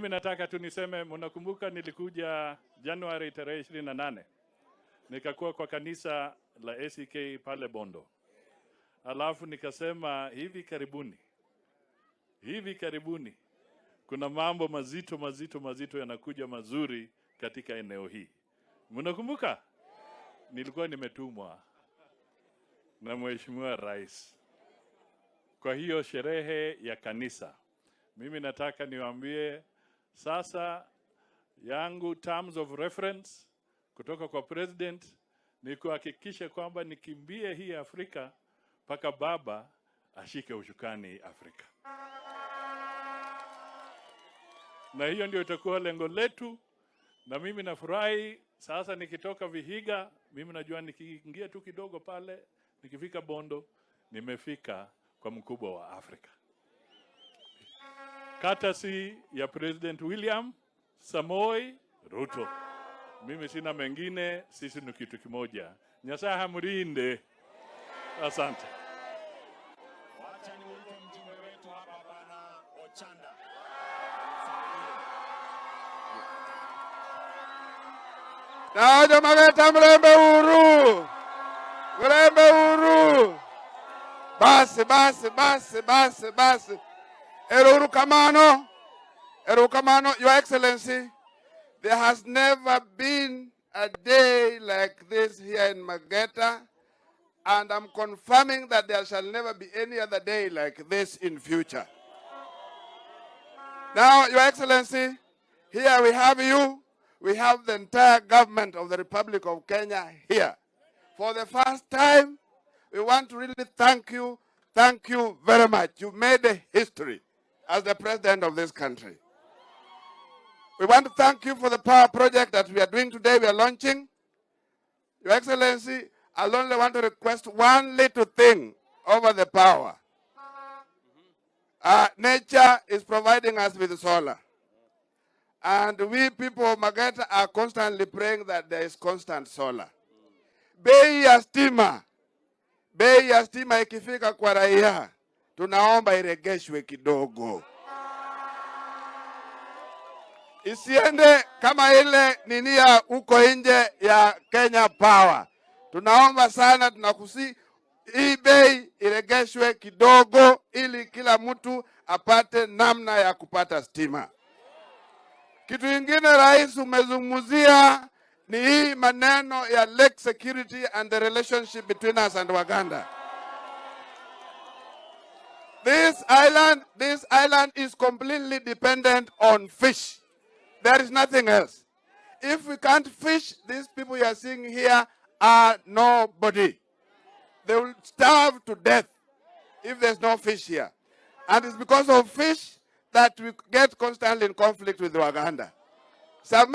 Mimi nataka tu niseme, mnakumbuka nilikuja Januari tarehe 28, nikakuwa kwa kanisa la ACK pale Bondo, alafu nikasema hivi karibuni, hivi karibuni kuna mambo mazito mazito mazito yanakuja mazuri katika eneo hii. Mnakumbuka? Nilikuwa nimetumwa na Mheshimiwa Rais kwa hiyo sherehe ya kanisa. Mimi nataka niwaambie sasa, yangu terms of reference kutoka kwa president ni kuhakikisha kwamba nikimbie hii Afrika mpaka baba ashike ushukani Afrika, na hiyo ndio itakuwa lengo letu. Na mimi nafurahi sasa nikitoka Vihiga, mimi najua nikiingia tu kidogo pale, nikifika Bondo, nimefika kwa mkubwa wa Afrika, courtesy ya President William Samoei Ruto. Mimi sina mengine, sisi ni kitu kimoja. Nyasaye hamurinde. Asante. Wacha nimuite mjumbe wetu hapa, Bwana Ochanda. Naojo Mageta, mlembe huru, mlembe huru. Basi basi basi basi basi, ero kamano, ero kamano. Your Excellency, there has never been a day like this here in Mageta, and I'm confirming that there shall never be any other day like this in future. Now, Your Excellency, here we have you. We have the entire government of the Republic of Kenya here. For the first time, we want to really thank you. Thank you very much. You made a history as the president of this country. We want to thank you for the power project that we are doing today. We are launching. Your Excellency, I only want to request one little thing over the power. Nature is providing us with solar. And we people of Mageta are constantly praying that there is constant solar. Bei ya stima ikifika kwa raia, tunaomba iregeshwe kidogo, isiende kama ile nini ya huko nje ya Kenya Power. Tunaomba sana, tunakusihi hii bei iregeshwe kidogo, ili kila mtu apate namna ya kupata stima. Kitu ingine, Rais, umezungumzia ni hii maneno ya lake security and the relationship between us and Waganda. This island is completely dependent on fish. There is nothing else. If we can't fish, these people you are seeing here are nobody. They will starve to death if there's no fish here. And it's because of fish that we get constantly in conflict with Waganda. Some